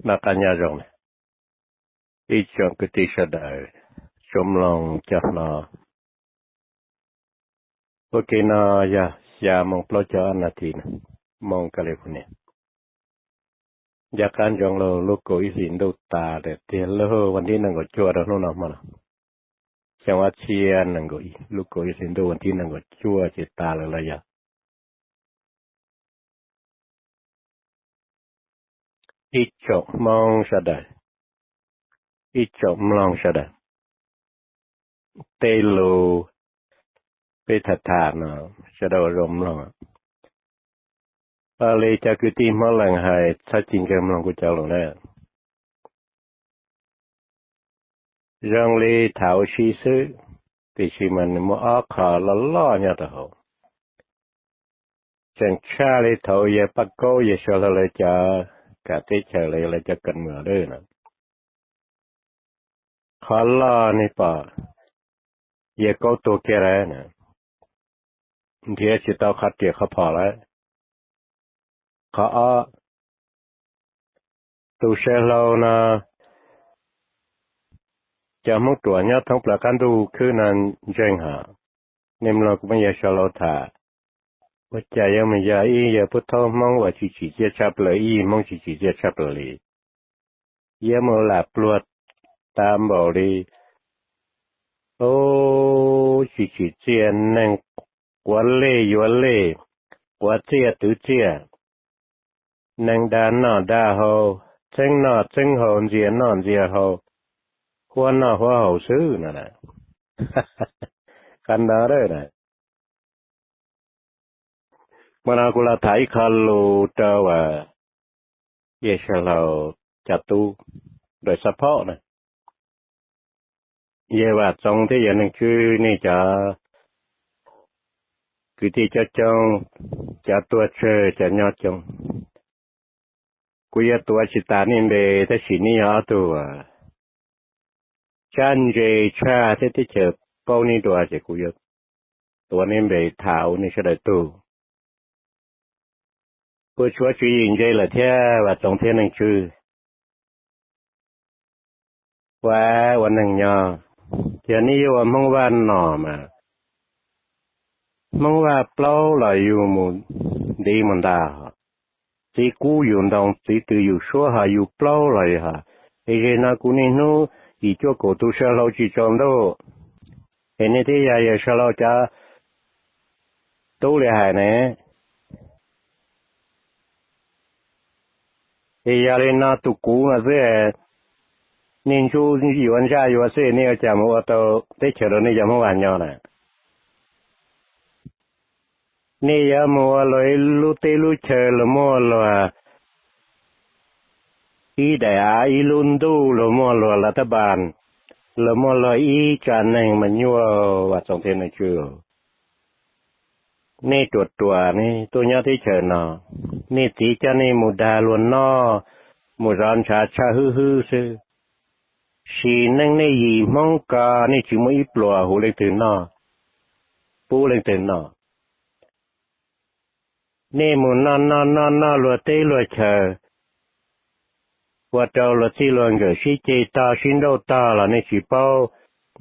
Noj qab nyob zoo na, ib tsoom kwv tij sawv daws tsuas mloog cov no. Ua ke no yog xya moo plaub caug ob nas this na, moos California. Ncaj qab ntsoov lauj, lub kaum ib hlis ntuj tas lawm tiag lauj, vas thib nees nkaum cuaj rau hnub no hmo no. Xyoo ob txhiab nees nkaum ib, lub kaum ib hlis ntuj vas thib nees nkaum cuaj ces tas lawm los yog. Ib tsoom Hmoob sawv daws, ib tsoom mloog sawv daws, tej lus peb tham tham no sawv daws ua zoo mloog. Ua li cov kwv tij Hmoob Lees hais txhob ci nkawg mloog kuv cov lus na. Zoo li tham ua si xwb, tiam sis mas nws muaj ob qho loj loj nyob rau hauv. Tseem tshaj li thaum yawg Paj Kaub yawg Suav Hlau lawv cov kam teb chaws los yog lawv cov kam mus lawm na. Qhov loj nej pom yawg Kaub tuag kiag lawm, nrhiav tsis tau qhov riam qhov phom lawm. Qhov ob, tus Suav Hlau no cov Hmoob ruam nyob thoob plaws qab ntuj khwb no ntseeg hos. Nej mloog kuv muab yawg Suav Hlau tham, ua cas yuav mus yog ib yawg pub thaub Hmoob uas tsis tsim txiaj tshaj plaws, ib yim Hmoob tsis tsim txiaj tshaj plaws li. Yuav mus lam pluag tas npaum li, ub, tsis tsim txiaj, neeg quav lej yuav lej, quav txiaj twv txiaj, neeg dag noj dag haus, txeeb noj txeeb haus, ntxias noj ntxias haus, huab noj huab haus xwb no. Qab nto na, hmo no kuv los tham ib qho lus rau yawg Suav Hlau cov tub, rau xab phob na. Yawg Vam Txoov thiab yawg Neej Tswb, nej cov kwv tij coob coob, cov tuaj tsawg cov nyob coob, kuv yuav tuav tsis tas nej npe, tab sis nej yog ob tug tsab ntse tshaj thiab teb chaws paub nej dua ces kuv yuav tuav nej npe tham ua nej sawv daws tug. Puas tshuav tswv yim ntse lawm thiab Vam Txoov thiab Neej Tswb? Ua, ua neeg nyob, yog nej yuav ua Hmoob Vaj nom mas, Hmoob Vaj plaub los yus mus ntiv mus ntas, txiv kub yus ntoo, txiv tw yus suab, ho yus plaub los yog, es zem no kuv niaj hnub yim cuaj kaum tus Suav Hlau tsis tsaus ntuj, es nej thiaj yog yawg Suav Hlau cov tub li hais ne. Es yog li no tus kuv no xwb, nej ntsuj yuav ntsaj yuav xwb, nej ua cas mus ua tau teb chaws rau nej cov Hmoob Vaj nyob na? Nej yuav mus ua luag ib lub teb lub chaw, luag muaj luag ib daim av ib lub ntuj, luag muaj luag lav tab npas, luag muaj luag ib tsa neeg mas nyuaj, Vam Txoov thiab Neej Tswb. Nej ruam ruam ne tuaj nyob teb chaws no, nej txiv coj nej mus dag luag noj, mus zov ntshav tshaj hwb hwb xwb. Sim neej nej yim Hmoob ko nej tsis muaj ib pluas hu leej twg noj, pub leej twg noj. Nej mus noj noj noj noj luag teb luag chaw, ua rau luag txij luag nkawm sib ceg tog sib nrauj tog los nej tsis paub,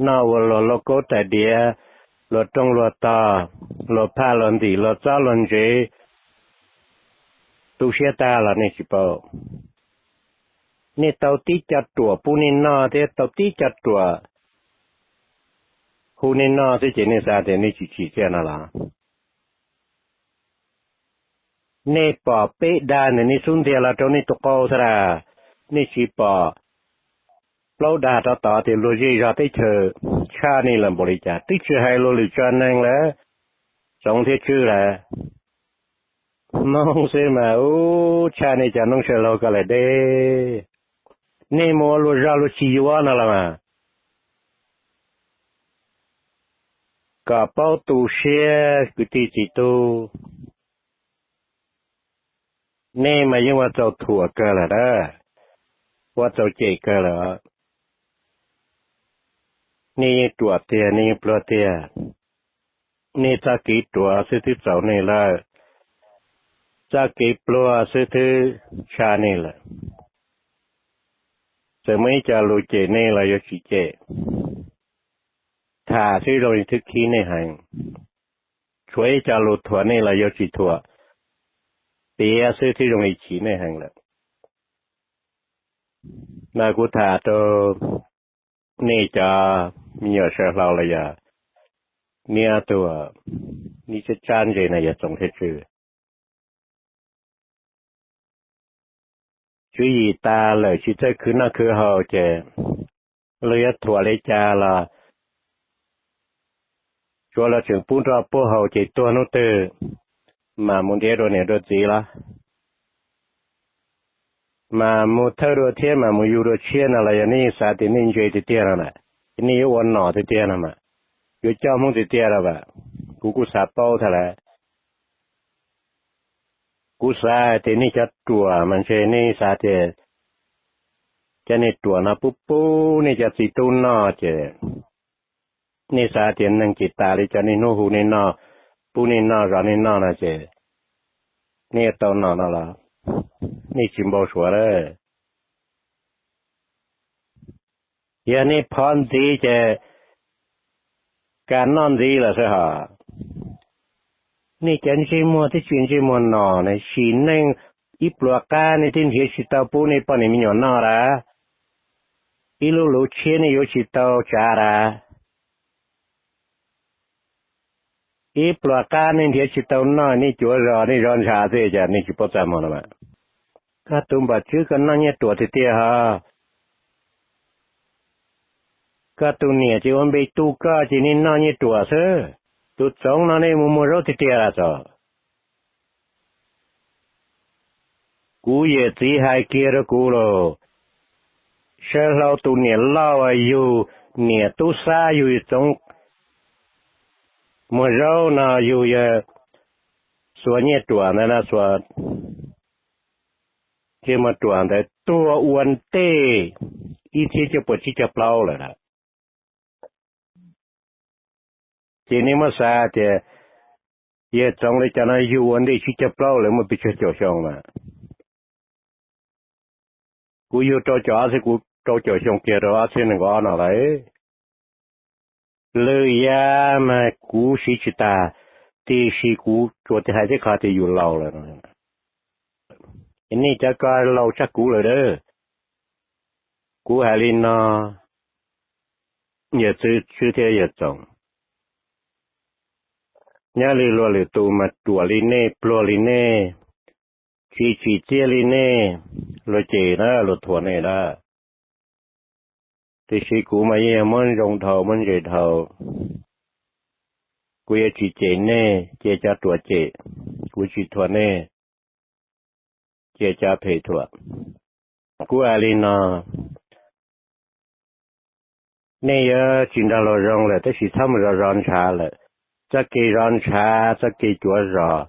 noj ua luag lauj kaub tais diav, luag rooj luag tog, luag phaj luag ntim luag txob luag ntsev, tu siab tag los nej tsis paub. Nej tau tib co ruam pub nej noj thiab tau tib co ruam hu nej noj xwb ces nej xav tias nej tsis tsim txiaj no los? Nej pom peb dag ntawm nej xub ntiag los rau nej tus qau xwb las, nej tsis pom plaub dag rov tod tias luag zej zog teb chaws tshaj nej lawm npaum li cas, twb tsis hais luag lwm tsa neeg lawm, Txoov thiab Tswb lawm. Hmoob xwb mas ub tshaj nej cov noob saw laug ko lawm deb. Nej mus ua luag zog luag tsis yuav no los mas. Kom paub tu siab kwv tij txiv tub, nej mas yeej ua txaus thuam kawg lawm na, ua txaus cem kawg lawm. Nej yeej ruam tiag, nej yeej pluag tiag. Nej txoj kev ruam xwb twb txaus nej lawm, txoj kev pluag xwb twb tshaj nej lawm. Txawm muaj ib co lus cem nej los yuav tsis cem, tham xwb zoo li twb khib nej heev. Tshuav ib co lus thuam nej los yuav tsis thuam, piav xwb twb zoo li chim nej heev lawm. Mas kuv tham rau nej cov me nyuam saw hlau los yog niab tuag, neb tsab ntse no yog Txoov thiab Tswb. Tswv yim tas lawm tsis txawj khwv noj khwv haus ces luag yuav thuam li cas los tsuav luag tseem pub nroj pub haus ces tuag hnub twg mam mus nrhiav dua niam dua txiv los mas mus thawj dua thiab mas mus yug dua tshiab no los yog nej xav tias nej ntse tiag tiag no na, nej yuav ua nom tiag tiag no mas yuav coj Hmoob tiag tiag los as, kuv kuj xav paub thiab lawm. Kuv xav hais tias nej cov ruam mas ntshe nej xav tias cov niag ruam no pub pub nej cov txiv tub noj ces nej xav tias neeg ces tas li cov niaj hnub hu nej noj, pub nej noj zov nej noj no ces nej yuav tau nom no los nej tsis npau suav lawm. Yog nej phov ntxiv ces kam noj ntxiv lawm xwb hos. Nej cov ntsej muag twb tsis ntsej muag nom na, sim neej ib pluas qab nej twb nrhiav tsis tau pub nej poj niam me nyuam noj lawm, ib lub luv tshiab nej yuav tsis tau tsav lawm. Ib pluas qab nej nrhiav tsis tau noj nej cuav zos nej zov ntshav xwb ces nej tsis paub txaj muag no mas. Koj tus npawg Tswb koj noj nyiaj ruam tiag tiag hos. Koj tus niam ces ua npe tu koj ces nej noj nyiaj ruam xwb. Tus Txoov no nej mus muag zaub tiag tiag los txog. Kuv yawm txiv hais kiag rau kuv los, saw hlau tus niam loj uas yug niam tub xab yug Txoov muag zaub no yug yog xuas nyiaj ruam ntawd no, xuas ntsej muag ruam ntawd tuag ua ntej ib txhiab cuaj puas tsib caug plaub lawm lawm. Ces nej muab xav tias yawg Txoov li cov no yug ua ntej tsib caug plaub lawv muaj pes tsawg caum xyoo mas. Kuv yug rau caum ob txhiab, kuv rau caum xyoo kiag rau ob txhiab nees nkaum ob no lawm. Lwm yam mas kuv siv tsis tag, tiam sis kuv tsuas hais tej qhov tias yus laus lawm. Nej cov ko laus tshaj kuv lawm a. Kuv hais li no, yawg Tswb thiab yawg Txoov, nyob li luag lwm tus mas ruam li nej, pluag li nej, tsis tsim txiaj li nej, luag cem na, luag thuam nej na. Tiam sis kuv mas yeej yog muab zoo dhau muab ntse dhau. Kuv yuav tsis cem nej, cia cov ruam cem, kuv tsis thuam nej, cia cov phem thuam. Kuv hais li no, nej yuav tsis nrog luag zoo lawm tab sis txhob mus zov zov ntshav lawm. Txoj kev zov ntshav, txoj kev cuav zos,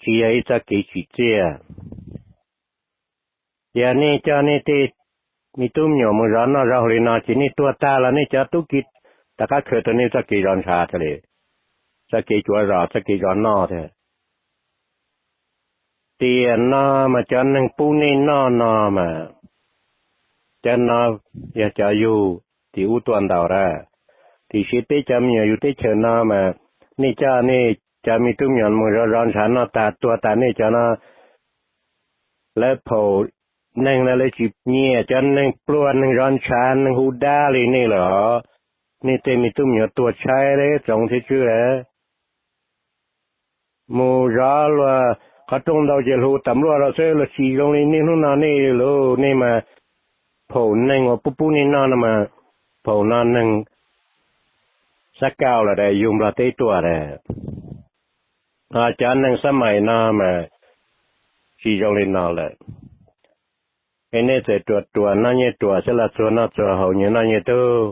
tsis yog ib txoj kev tsim txiaj. Yog nej coj nej tej me tub me nyuam mus zov noj zov haus li no ces nej tuag tag los nej cov tub ki rov qab khaws tau nej txoj kev zov ntshav thiaj li, txoj kev cuav zos, txoj kev zov noj thiab. Tiam no mas cov neeg pub nej noj no mas, cov no yog cov yug tim ub tuaj ntau lawm, tiam sis peb cov me nyuam yug teb chaws no mas, nej coj nej cov me tub me nyuam mus zov zov ntshav noj tag tuag tas nej cov no, lawv phaum neeg no lawv tsis nyiam cov neeg pluag neeg zov ntshav neeg hu dab li nej lawm os. Nej tej me tub me nyuam tuag tshaib li Txoov thiab Tswb lawm. Mus zov luag qhov rooj ntau ces hu tas npluaj rau xwb, luag tsis zoo li nej hnub no nej lus, nej mas phaum neeg uas pub pub nej noj no mas, phaum no neeg xab kaum lawm, yug Nplog teb tuaj lawm. Ho cov neeg xab mais no mas tsis zoo li no lawm. Es nej txawm ruam ruam noj nyiaj ruam xwb los txuag noj txuag haus nyias noj nyias tug.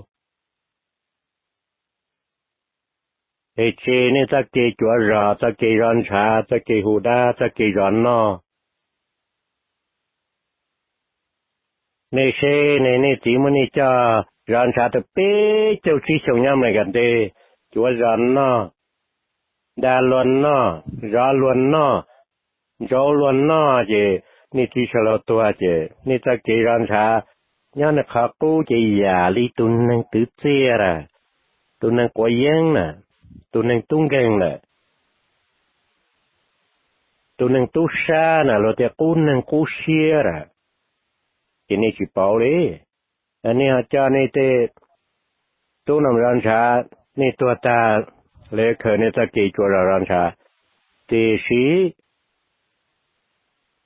Es tseg nej txoj kev cuav zos, txoj kev zov ntshav, txoj kev hu dab, txoj kev zov noj. Nej seb ne, nej txiv muab nej coj zov ntshav tau peb caug tsib xyoos nyob Amelikas teb, cuav zos noj, da luag noj, zov luag noj, ntsauv luag noj ces nej txiv sawv laug tuag ces nej txoj kev zov ntshav nyob nws qhov qub ces yam li tus neeg twv txiaj lawm, tus neeg quav yeeb lawm, tus neeg tub nkeeg lawm, tus neeg tub sab na, luag tias qub neeg qub siab lawm, ces nej tsis paub li. Nej ho coj nej tej tub no zov ntshav, nej tuag tag, lawv khaws nej txoj kev tsuas zov zov ntshav. Tiam sis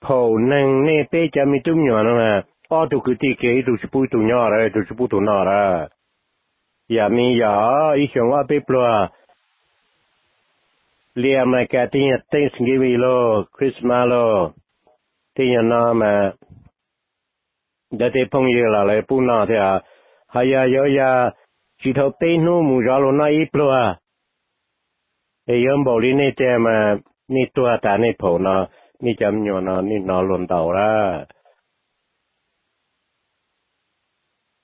phaum neeg nej peb cov me tub me nyuam no mas ob tug kwv tij kiag, ib tug tsis pub ib tug nyob lawm, ib tug tsis pub tus noj lawm. Yam me yog ib xyoo ob peb pluag, li Amelikas tej nyuag Thanksgiving lauj, Christmas lauj, tej nyuag no mas lawv tej phooj ywg los lawv pub noj thiab. Ho yog yuav yog tsis dhau peb hnub mus zov luag noj ib pluag, es yuav npaum li nej tiag mas nej tuag tas nej phaum no, nej cov me nyuam no nej hnov luag ntaus lawm.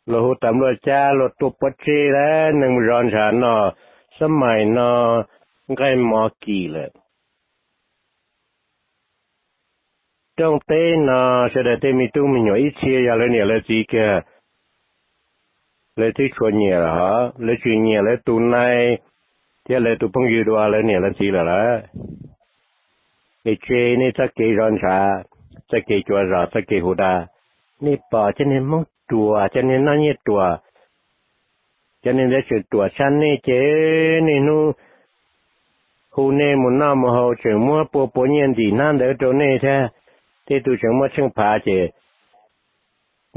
Luag hu tas npluaj cab luag tuaj pov tseg lawm, neeg mus zov ntshav no, xab mais no nqaij mov kim lawm. Rooj teb no sawv daws tej me tub me nyuam ib txhia yog lawv niam lawv txiv kiag, lawv twb tshuav nyiam lawm, lawv tsis nyiam lawv tus nai thiab lawv tus phooj ywg dua lawv niam lawv txiv lawm lawm. Es tseg nej txoj kev zov ntshav, txoj kev cuav zos, txoj kev hu dag. Nej pom cov niag Hmoob ruam, cov niag noj nyiaj ruam, cov niag ntawd tseem ruam tshaj nej ces niaj hnub hu nej mus noj mus haus, tseem muab pua pua nyiaj ntim hnab ntawd rau nej thiab. Tej tus tseem muaj tsheej phav ces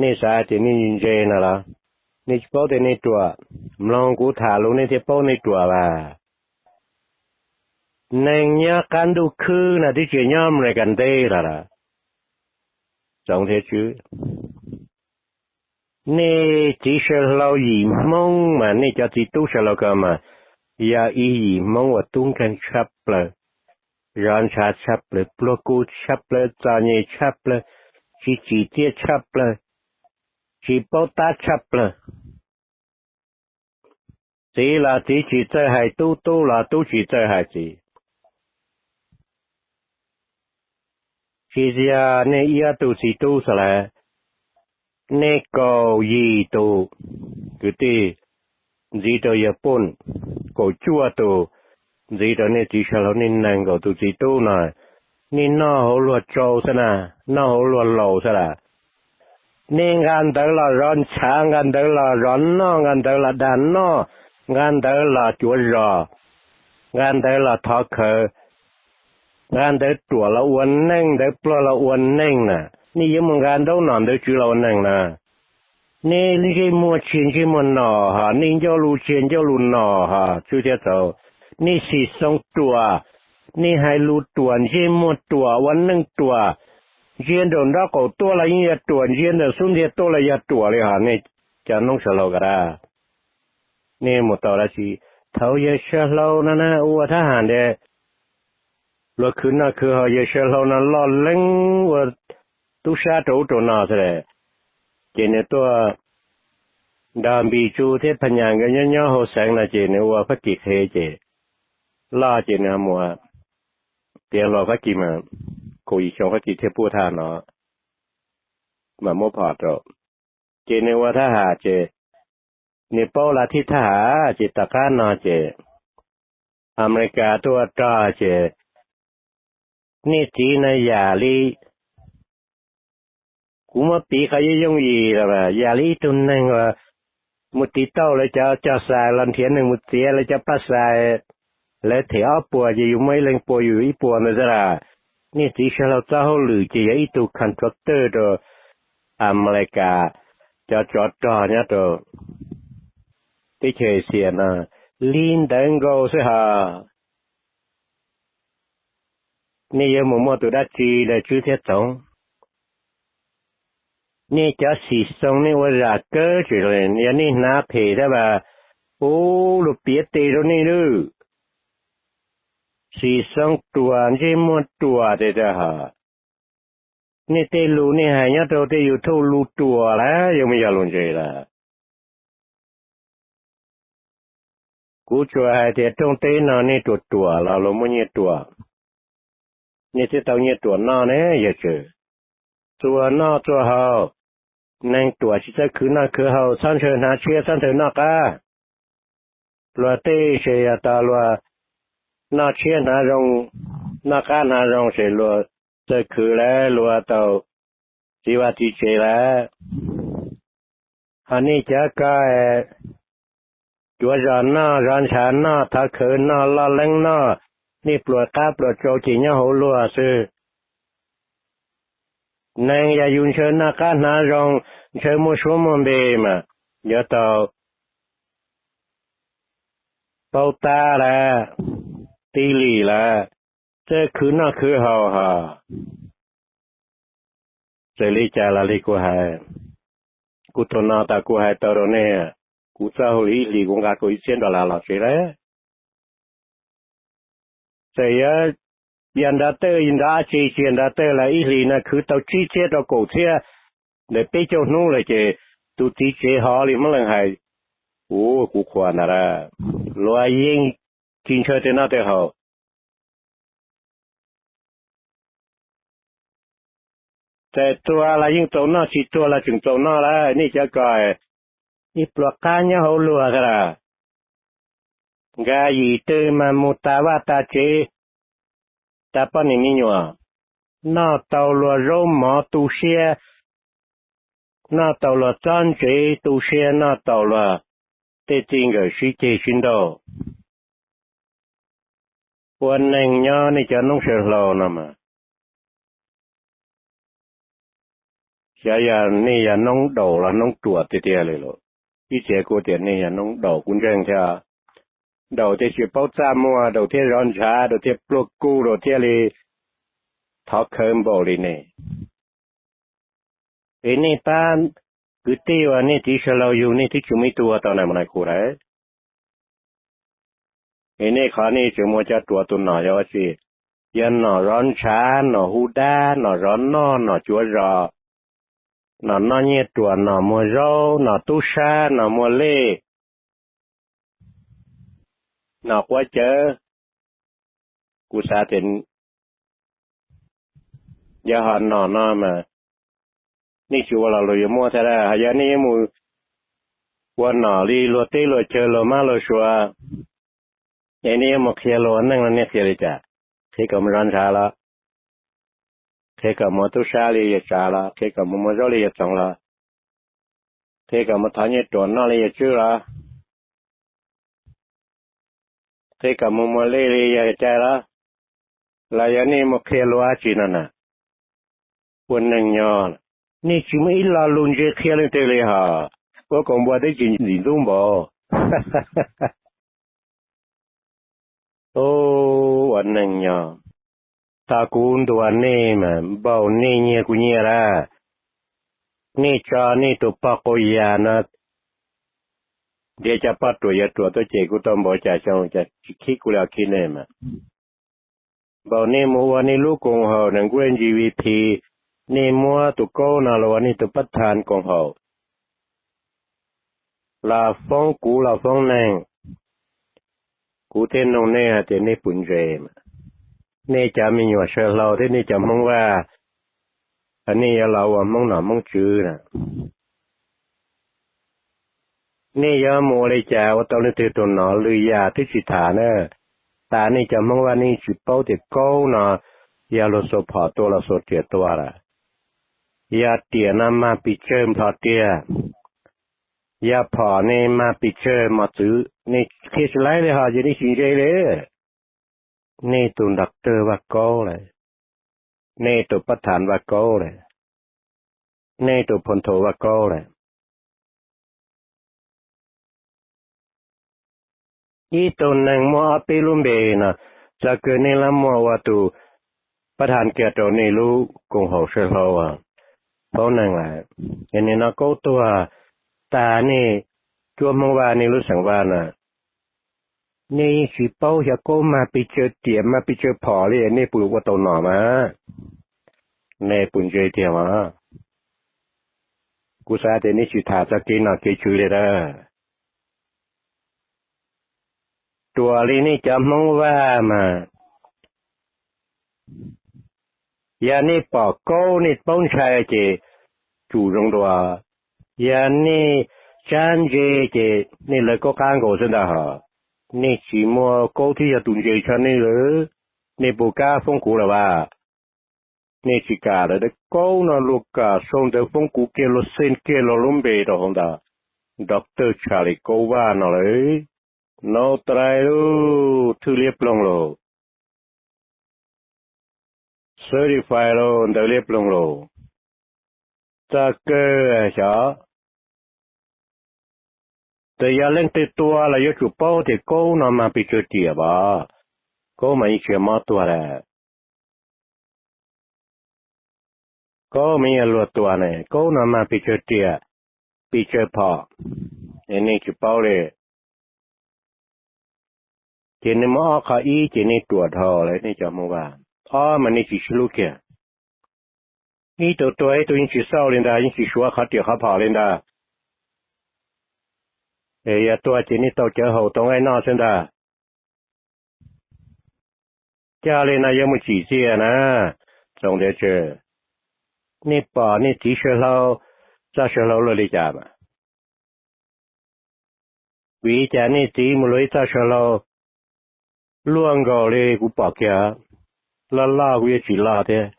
nej xav tias nej ntse no los? Nej tsis paub tias nej ruam? Mloog kuv tham lus nej thiaj paub nej ruam as. Neeg nyob qab ntuj khwb no twb tsis nyob Amelikas ntej los lawm. Txoov thiab tswb. Nej txiv saw hlau yim Hmoob mas nej cov txiv tub saw hlau ko mas yog ib yim Hmoob uas tub nkeeg tshaj plaws, zov ntshav tshaj plaws, pluag kuv tshaj plaws, txom nyem tshaj plaws, tsis tsim txiaj tshaj plaws, tsis paub tab tshaj plaws. Txiv los txiv tsis txawj hais tub, tub los tub tsis txawj hais txiv. Tsis yog nej ib ob tug txiv tub xwb lawm, nej kaum yim tus kwv tij ntxiv rau yawg Poj, kaum cuaj tus ntxiv rau nej txiv saw hlau, nej nees nkaum tus txiv tub no, nej noj hauv luag tsau xwb na, noj hauv luag laus xwb lawm. Nej nqa ntawv los zov ntshav, nqa ntawv los zov noj, nqa ntawv los dag noj, nqa ntawv los cuav zos, nqa ntawv los thov khawv, nqa ntawv ruam los ua neej, ntawv pluag los ua neej na. Nej yuav mus nqa ntaub nom ntawv tswv los ua neej na. Nej ntsej muag tshiab ntsej muag nom hos, nej ncauj lus tshiab ncauj lus nom hos, tswb thiab txaus. Nej xim xoo ruam, nej hais lus ruam, ntsej muag ruam, ua neej ruam, ntsia nraum nraub qaum tuaj los yeej yog ruam, ntsia ntawm xub ntiag tuaj los yog ruam li hos, nej cov noob saw hlau ko dab. Nej mus tau dab tsi? Thaum yawg saw hlau no na ua thab ham ntiag, luag khwv noj khwv haus, yawg saw hlau no loj leeb ua tub sab rau ub rau no xwb lawm. Ces nws tuaj nrog Npis Tsu thiab Phas Nyas nkawd nyob nyob hauv xeev no ces nws ua Fab Kis qhev ces loj ces nws mus tiav hluas Fab Kis mas kaum yim xyoo Fab Kis thiaj pub thaj no mas muab phom rau. Ces nws ua thab ham ces nws paub lav thib thab ham ces tom qab no ces Amelikas tuaj ua rog ces nej txiv no yam li, kuv muab piv qhov yooj yooj yim los yam li ib tug neeg uas mus tiv tauj lawv cov cog xais los nrhiav neeg mus txiav lawv cov paj xais, lawv them ob puas ces yus muaj ib leeg puas yus ib puas ntawd xwb las. Nej txiv saw hlau txoj hauj lwm ces yog ib tug contractor rau Amelikas cov tsov rog nyob rau teb chaws Asia no li ntawd nkaus xwb hos. Nej yuav mus muaj tus dab tsi lawm tswb thiab txoov? Nej cov xim xoo nej ua zam kawg tsis zoo, yog nej hnav phem thiab vas, ub, luag piav tes rau nej lawm. Xim xoo ruam, ntsej muag ruam tes tas hos. Nej tej lus nej hais nyob rau tej YouTube lus ruam lawm, yuav muaj yog lus ntse lawm. Kuv tsuas hais tias rooj teb no nej ruam ruam los luag muaj nyiaj ruam, nej thiaj tau nyiaj ruam noj ne yawg Tswv. txua noj txua haus. Neeg ruam tsis txawj khwv noj khwv haus, txhob ntshaw hnav tshiab, txhob ntshaw noj qab. Luag tej ces yog tas luag noj tshiab hnav zoo, noj qab hnav zoo ces luag txawj khwv lawm, luag tau txiv vaj txiv tsev lawm. Ho nej cov ko cuav zos noj, zov ntshav noj, thov khawv noj, loj leeb noj, nej pluas qab pluas tsau ces nyob hauv luag xwb. Neeg yog yus ntshaw noj qab hnav zoo, ntshaw muaj suab muaj npe mas yuav tau paub tab lawm, ti lim lawm, txawj khwv noj khwv haus hos. Txawm li cas los li kuv hais, kuv tus no tas kuv hais tau rau nej, kuv txoj hauj lwm ib hlis kuv nqa kaum ib txhiab dollar los tsev lawm. Txawm yuav yog nrov tawj nrov dab tsi, tsis yog nrov tawj los ib hlis no khwv tau tsib txhiab rau kaum txhiab ntawm peb caug hnub lawm ces tus txiv tsev hov li Hmoob Leej hais, ua kuv qhuas ntag lauj. Luag yeej tsis ntshaw tej noj tej haus. Txawm txua los yeej txaus noj, tsis txua los tseem txaus noj lawm. Nej cov ko ib pluas qab nyob hauv luag thiab lawm. Nkad yim twg mas mus tas vaj tas tsev, tas poj niam me nyuam, noj tau luag zaub mov tu siab, noj tau luag txob ntsev tu siab, noj tau luag tej txij nkawm sib ceg sib nrauj. Ua neeg nyob nej cov noob saw hlau no mas, xyov yog nej yog noob daus los noob ruam tiag tiag li los. Ib txhia kuv tias nej yog noob daus kuv ntseeg thiab. Daus thiaj tsis paub txaj muag, daus thiaj zov ntshav, daus thiaj pluag kuj, daus thiaj li thov khawv npaum li nej. Es nej pab kwv tij uas nej txiv saw hlau yug nej twb tsis muaj ib tug ua tau na, mus na kuv lawm. Es nej qhov nej tseem muaj cov ruam tus nom yog ua tsi? Yog nom zov ntshav, nom hu dab, nom zov noj, nom cuav zos, nom noj nyiaj ruam, nom muag zaub, nom tub sab, nom muag lej, nom quav cawv. Kuv xav tias yog ho nom no mas nej tsis ua los luag yuav muab thiab lawm. Ho yog nej yuav mus ua nom li luag teb luag chaw luag mab luag suav, es nej yuav mus qhia luag ua neej los nej qhia li cas? Qhia kom mus zov ntshav los? Qhia kom mus tub sab li yawg Tsav los? Qhia kom mus muag zaub li yawg Txoov los? Qhia kom mus thov nyiaj ruam noj li yawg Tswb los? Qhia kom mus muag lej li yawg Cai los? Los yog nej mus qhia luag dab tsi no na? Ua neeg nyob, nej tsis muaj ib lo lus ntse qhia leej twg li hos. Ua kom npua twb tsis ntxim ntxub npaum. Ua neeg nyob, thaum kuv ntuas nej mas npaum nej nyiag kuv nyiaj lawm. Nej tso nej tus poj quj yas no nrhiav cov poj ruam yawg ruam tuaj cem kuv tau npaum cas xyoo cas tsis khib kuv li os, khib nej mas. Npaum nej mus ua nej lub koom haum nees nkuaj G V P, nej muab tus kaub no los ua nej tus pab thas koom haum, los foob kuv los foob neeg, kuv thiaj nug nej hais tias nej puas ntse mas. Nej cov me nyuam saw hlau thiab nej cov Hmoob Vaj, nej yuav los ua Hmoob nom Hmoob tswv na. Nej yuav mus ua li cas ua tau leej twg tus nom lwm yam twb tsis tham na. Tas nej cov Hmoob Vaj nej tsis paub tias kaub no yog luag xuas phom tua los xuas riam tua lawm. Yog riam no mag pes tsawg nplho tiag, yog phom ne mag pes tsawg mos txwv. Nej qhia tsis laib li hos ces nej tsis ntse li. Nej tus nrog tawg Vaj Kaub lawm, nej tus pab thas Vaj Kaub lawm, nej tus phoo thas Vaj Kaub lawm. Ib tug neeg muaj ob peb lub npe no, txog kawg nej lam muaj ua tus pab thas kiag rau nej lub koom haum saw hlau foob neeg lawm. Es nim no kaub tuag tas nej cuab Hmoob Vaj nej lub xeem Vaj na, nej yeej tsis paub xyov kaub mag pes tsawg riam mag pes tsawg phom li nej puas ua tau nom mas? Nej puas ntse tiag mas? Kuv xav tias nej tsis tham txog kev nom kev tswv li a. Ruam li nej cov Hmoob Vaj mas Yog nej pom Kaub nej paub ntshai ces tsum zoo dua. Yog nej tsab ntse ces nej lawv Kaub qab nkaus xwb ntag hos. Nej tsis muaj Kaub thiab yog tus ntse tshaj nej lawm, nej puas kam foob kuv lawm as? Nej tsis kam lawm, Kaub no luag kam sau ntawv foob kuv kiag, luag xeej kiag luag lub npe rau hauv ntawd, Doctor Charlie Kaub Vaj no lawm. Nau trai lauj, thwj liab ploog lauj, certified lauj, ntawv liab ploog lauj. Txog kawg xyov, txawm yog leej twg tua los yuav tsum paub tias Kaub no mag pes tsawg riam as. Kaub mas yeej tsis yog mob tuag lawm. Kaub mas yog luag tua ne, Kaub no mag pes tsawg riam, pes tsawg phom, nej tsis paub li. Ces nej muab ob qho ib ces nej ruam dhau lawm nej cov Hmoob Vaj. Ob mas nej tsis sib hlub kiag. Ib tug tuag ib tug yeej tsis xauj li ntag, yeej tsis suav qhov riam qhov phom li ntag. Yog tuag ces nej tau cawv haus tau nqaij noj xwb ntag. Cog li no yuav mus tsim txiaj na. Txoov tias tsev, nej pom nej txiv saw hlau, txoj saw hlau luaj li cas mas? Vim li cas nej txiv mus luag ib txoj saw hlau luaj nkaus li kuv pom kiag? Loj loj kuv yuav tsis loj thiab,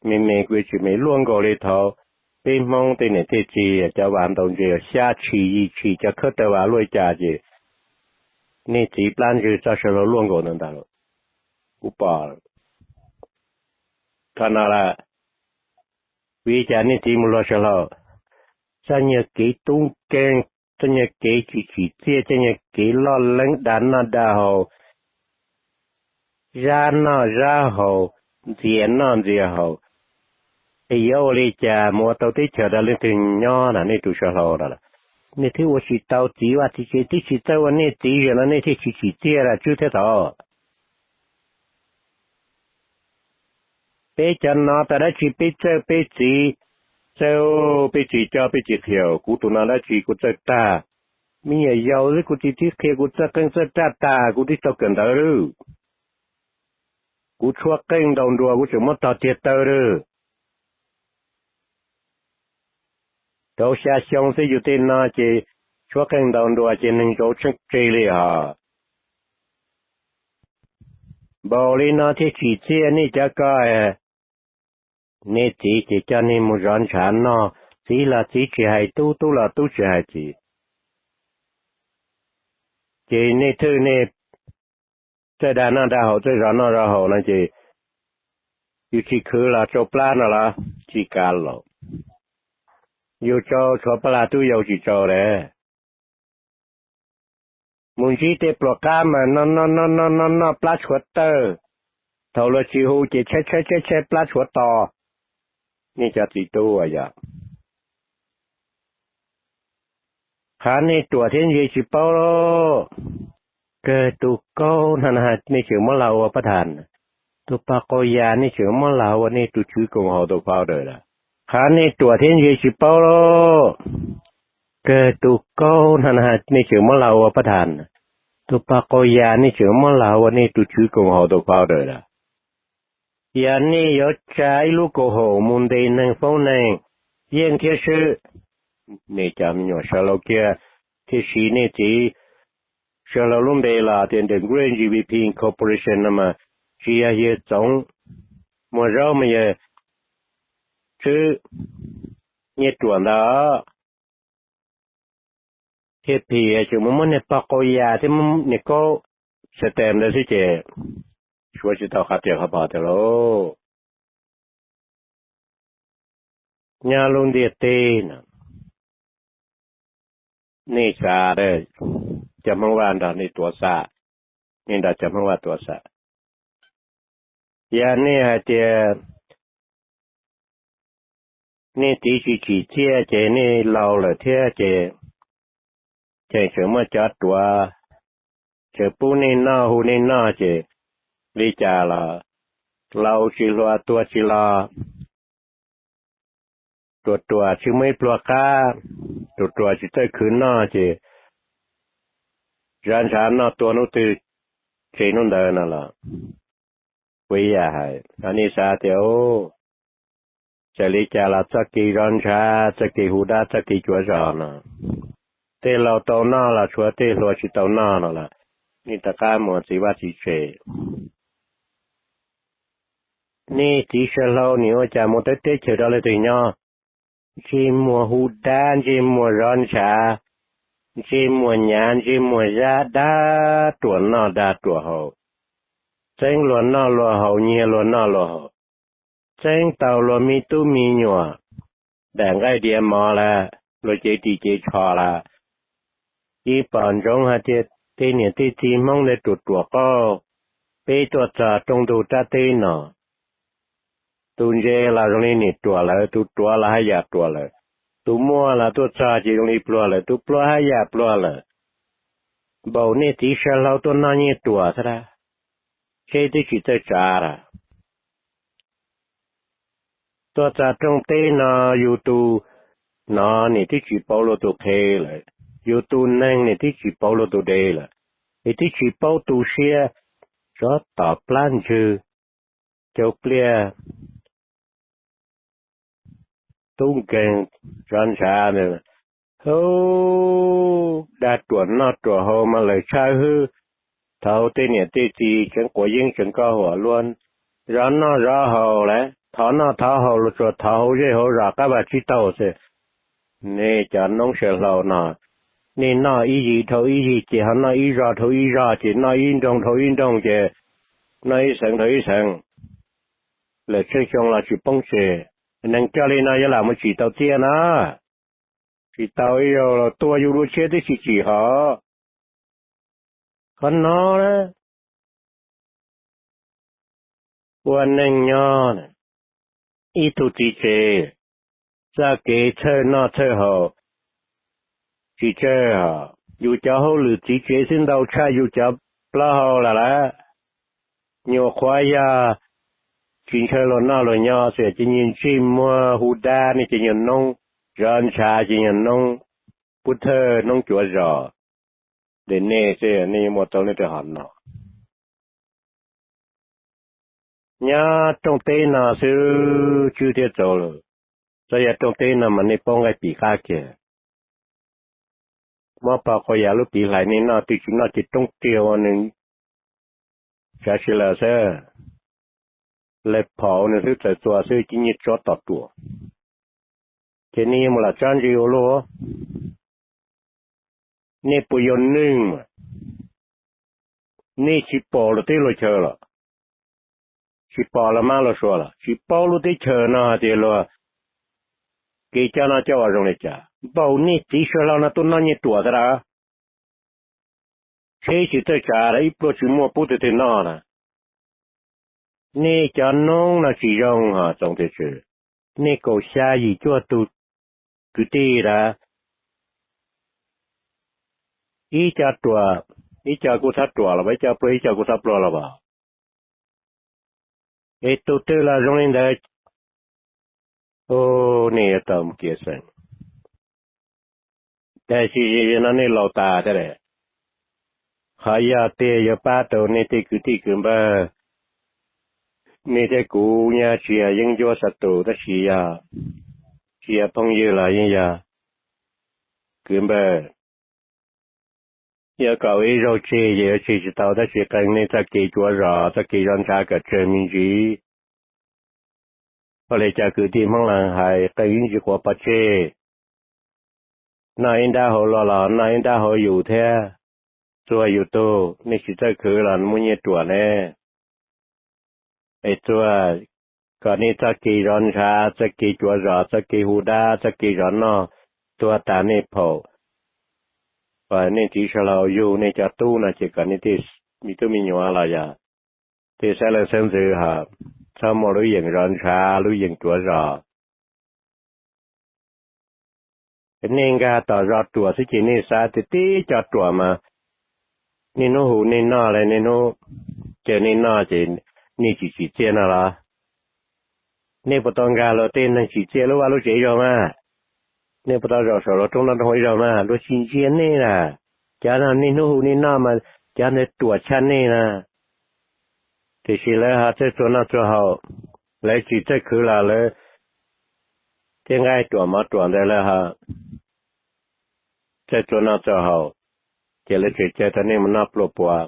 me me kuv yuav tsis me, luaj nkaus li thaum peb Hmoob tej niam tej txiv cov vas ntaus ntses xya tshim yim tshim, cov khawb taw vas luaj li cas ces nej txiv plab ntswg txoj saw hlau luaj nkaus ntawd ntag. Kuv pom qhov no lawm. Vim li cas nej txiv mus luag saw hlau? Txoj nyuag kev tub nkeeg, txoj nyuag kev tsis tsim txiaj, txoj nyuag kev loj leeb dag noj dag haus, zab noj zab haus, ntxias noj ntxias haus, es yuav ua li cas mus ua tau teb chaws rau leej twg nyob na? Nej tus saw hlau no nej thiaj ua tsis tau txiv vaj txiv tsev, twb tsis txawj ua nej txiv zaum no nej thiaj tsis tsim txiaj lawm Tswb thiab Thov. Peb cov no tas dab tsi peb txawj peb txiv, txawj peb txiv coj peb txiv qhia, kuv tus no dab tsi kuv txawj tag. Me nyuam yaus xwb kuv txiv twb qhia kuv txawj qeej txawj raj tag kuv twb tau kawm ntawv lawm. Kuv tshuab qeej ntaus nruas kuv tseem muab tog tiag taw lawm. Rau xya xyoo xwb yus tej no ces tshuab qeej ntaus nruas ces neeg zauv tsheej tseg li os. Npaum li no thiaj tsim txiaj nej cov ko. Nej txiv ces coj nej mus zov ntshav noj, txiv los txiv tsis hais tub, tub los tub tsis hais txiv. Ces nej thwj nej txawj dag noj dag haus, txawj zov noj zov haus no ces yus tsis khwv los tsau plab no los tsis kav los, yus tsau tshuav paj lag tub yau tsis tsau lawm. Mus ntsib tej pluas qab mas noj noj noj noj noj plab tshuav tawg, thaum luag tsis hu ces tshaib tshaib tshaib tshaib plab tshuav to. Nej cov txiv tub yog qhav nej ruam thiab ntse tsis paub lauj. Kawg tus kaub no nej tseem muab los ua pab thas, tus pog qau yas nej tseem muab los ua nej tus tswv koom haum tus founder lawm. Qhav nej ruam thiab ntse tsis paub lauj. Kawg tus kaub no nej tseem muab los ua pab thas, tus pog qau yas nej tseem muab los ua nej tus tswv koom haum tus founder lawm. Yog nej yuav tsa ib lub koom haum mus ntes neeg foob neeg, yeej thiab swb. Nej cov me nyuam sawv hlau kiag, tiam sis nej txiv sawv hlau lub npe los tias The Great G V P Incorporation no mas tsis yog yawg Txoov Muas Zaub mas yog Tswb Nyiaj Ruam ntag. Thiaj phim tseem mus muab niag pog qau yas thiab niag kaub sawv tes ntawd xwb ces suav tsis tau qhov riam qhov phom tiag lauj. Nyob lub ntiaj teb no, nej xav, cov Hmoob Vaj nrog nej tuav xav, nej nrog cov Hmoob Vaj tuav xav. Yog nej hais tias nej txiv tsis tsim txiaj ces nej laus lawm thiab ces tseem tseem muaj cov ruam tseem pub nej noj hu nej noj ces li cas los laus tsis hluas tuag tsis los, ruam ruam tsis muaj ib pluag qab, ruam ruam tsis txawj khwv noj ces zov ntshav noj tua hnub twg tseg hnub ntawd no los Kuv ib yam hais, nej xav tias txawm li cas los txoj kev zov ntshav, txoj kev hu dab, txoj kev cuav zos no, tej laus tau noj los tshuav, tej hluas tsis tau noj no los nej rov qab mus txiv vaj txiv tsev. Nej txiv sawv hlau nim ua cas mus teb chaws rau leej twg nyob, ntsej muag hu dab, ntsej muag zov ntshav, ntsej muag nyav, ntsej muag zab, dag ruam noj dag ruam haus, txeeb luag noj luag haus, nyiag luag noj luag haus, txeeb tau luag me tub me nyuam, daim nqaij diav mov lawm, luag cev ris cev tsho lawm. Yeej pom ntsoov hais tias tej niam tej txiv Hmoob ntawd ruam ruam qauj, peb tuaj txog rooj ntug rab teb no, tus ntse los zoo li niam ruam lawm, tus ruam los haj yam ruam lawm, tus muaj los tuaj txog ces zoo li pluag lawm, tus pluag haj yam pluag lawm. Npaum nej txiv sawv hlau tuaj noj nyiaj ruam xwb dab, seb twb tsis txawj tsav lawm. Tuaj txog rooj teb no, yus tus no nim twb tsis pauv luag tus qhe lawm, yus tus neeg nim twb tsis pauv luag tus dev lawm, es twb tsis paub tu siab, tsov tom plab ntswg, cau pliaj, tub nkeeg, zov ntshav, hu dag ruam noj ruam haus mas lawm tshaj hwb. Thaum tej niam tej txiv tseem quav yeeb tseem koj huam luag zov noj zov haus lawm, thov noj thov haus los tsuas thov hauv zej hauv zos qab vaj tsib taug xwb. Nej cov noob sawv hlau no, nej noj ib yig dhau ib yig ces ho noj ib zog dhau ib zog ces noj ib nroog dhau ib nroog ces noj ib xeev dhau ib xeev, lawm tsheej xyoo los tsis poob tseg. Neeg coj li no yuav lam mus tsim tau txiaj na, tsis tau ib zaug los tua yus dua tshiab twb tsis tsim hos. Qhov no na, ua neeg nyob, ib tug txiv tsev, txoj kev txhawj noj txhawj haus tsis tsawg hos, yus cov hauj lwm txiv tsev xwb ntau tshaj yus cov plaub hau lawm lawm. Nyuam qhuav yog tsis ntshaw luag noj luag nyob xwb ces nyias ntsej muag hu dab, nej ces nyuag noob zov ntshav ces nyuag noob pub thawj noob cuav zos. Ces nej xwb nej yuav muaj tau nej tej hom no. Nyob rooj teb no xwb tswb thiab txaus lawm. Txawm yog rooj teb no mas nej paub nqaij pim qab kiag. Muab pog quas yam lub pim hlais nej noj, twb tsis noj ces roob riag ua nws tsav si lawm xwb. Lawv phom ua nws xwb, txawm txuas xwb cia nyiaj tsov tom ruam. Ces nej yuav mus lam tsob ntsis ua luaj. Nej puas yog neeg? Nej tsis pom luag teb luag chaw los? Tsis pom luag mab luag suav los? Tsis paub lub teb chaws no hais tias luag kev coj noj coj ua zoo li cas? Npaum nej txiv sawv hlau no tuaj noj nyiaj ruam tag lawm. Tsheb tsis txawj tsav lawm, ib pluag tsis muaj pub twg twg noj na. Nej cov noob no tsis zoo hos Txoov Tiaj Tswv. Nej kaum xya yim cuaj tus kwv tij lawm, ib co ruam, ib co kuj txhob ruam los, ib co pluag ib co kuj txhob pluag los as. Es tus twg los zoo li ntawd, nej yuav tau mus kev xeem. Tab sis no nej laus tas thiab lawm. Qhov yog tiag yuav pab tau nej tej kwv tij kwv npawg, nej thiab kuv nyab tsis yog yeeb ncuab xav tus, tab sis yog tsis yog phooj ywg los yeej yog kwv npawg. Yog kom ib zaug tseg ces yuav tseg tsis tau, tab sis qee nej txoj kev cuav zos, txoj kev zov ntshav kom tsawg me ntsis. Ua li cov kwv tij Hmoob Lauj hais, qee ib ntsis quav pov tseg, noj ib nrab hauv luag los noj ib nrab hauv yus thiab. Txuag yus tug, nej tsis txawj khwv los muaj nyiaj ruam ne. Es txuag kom nej txoj kev zov ntshav, txoj kev cuav zos, txoj kev hu dab, txoj kev zov noj, tuag tas nej phaum, kom nej txiv sawv hlau yug nej cov tub no ces kom nej tej me tub me nyuam los yog tej xeeb leej xeeb ntxwv ho txhob muaj lub yeem zov ntshav, lub yeem cuav zos. Nej nkag tom zos ruam xwb ces nej xav tias tib co ruam mas niaj hnub hu nej noj li, niaj hnub caw nej noj ces nej tsis tsim txiaj no los? Nej puas tau nkag luag tej neeg tsim txiaj lub vaj lub tsev zaug mas? Nej puas tau zaum saum luag rooj noj rooj haus ib zaug mas? Luag tsis ntsia nej na. Cov no niaj hnub hu nej noj mas cov ntawd ruam tshaj nej na. Tiam sis lawv ho txawj txua noj txua haus, lawv tsis txawj khwv los lawv tej nqaij ruam mov ruam ntawd lawv ho txawj txua noj txua haus, ces lawv tseem caw tau nej mus noj pluas puav.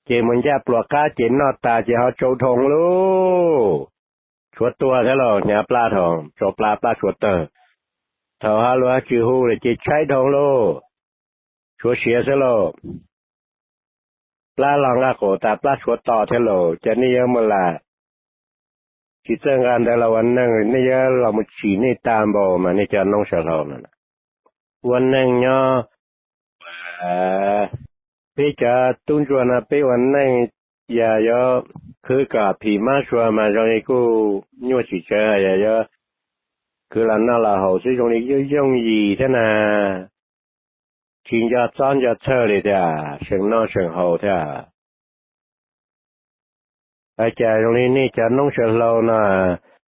Ces mus ncaj pluas qab ces noj tas ces ho tsau dhoo lauj, tshuav tua thiab lauj, hnyav plab dhoo, tsau plab, plab tshuav tawg. Thaum ho luag tsis hu lawm ces tshaib dhoo lauj, tshuav siav xwb lauj. Plab los nqa qaum tas plab tshuav to thiab lauj, cas nej yuav mus lam tsis txawj nqa ntawd los ua neej, nej yuav los mus tsim nej tag npaum mas nej cov noob sawv hlau no. Ua neej nyob, peb cov tub ntsuag no peb ua neej yog yuav khwv kom phim mab sua mas zoo li kuj nyuaj tsis tsawg, yog yuav khwv los noj los haus xwb zoo li yooj yooj yim thiab na. Tsis nco txob nco txhawj li tiag, seem noj seem haus thiab. Cas zoo li nej cov noob sawv hlau no,